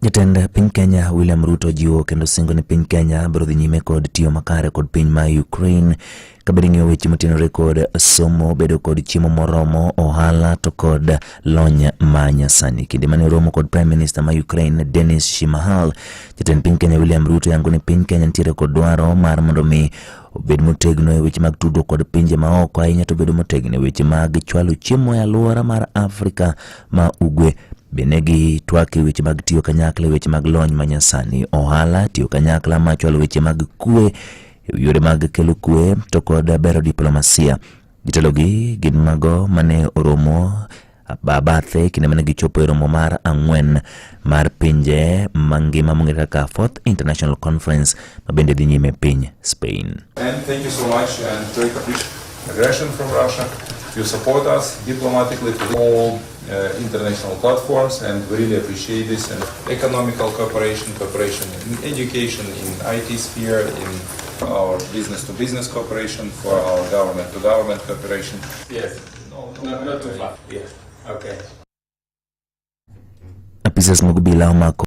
Jatend piny Kenya William Ruto jiwo kendo singo ni piny Kenya biro dhi nyime kod tiyo makare kod piny ma Ukraine kabed ng'iyo weche motenore kod somo, bedo kod chiemo moromo, ohala to kod lony ma nyasani. Kinde mane oromo kod Prime Minister ma Ukraine Denis Shimahal, jatend piny Kenya William Ruto yango ni piny Kenya nitiere kod dwaro mar mondo mi obed motegno e weche mag tudruok kod pinje maoko ahinya to bedo motegno e weche mag chwalo chiemo e alwora mar Afrika ma Ugwe. Bende gitwak e weche mag tiyo kanyakla e weche mag lony manyasani, ohala, tiyo kanyakla ma chwalo weche mag kwe, yore mag kelo kwe to kod bero diplomasia. Jatelogi gin mago mane oromo bathe kinde mane gichopo e romo mar ang'wen mar pinje mangima mong'ere kaka Fourth International Conference ma bende dhi nyime piny Spain. And thank you so much and great aggression from Russia. You support us diplomatically to all international platforms, and we really appreciate this. And economical cooperation, cooperation in education, in IT sphere, in our business-to-business cooperation, for our government-to-government cooperation. Yes. No, Not too far. Yes. Okay. Apisas mag obila omako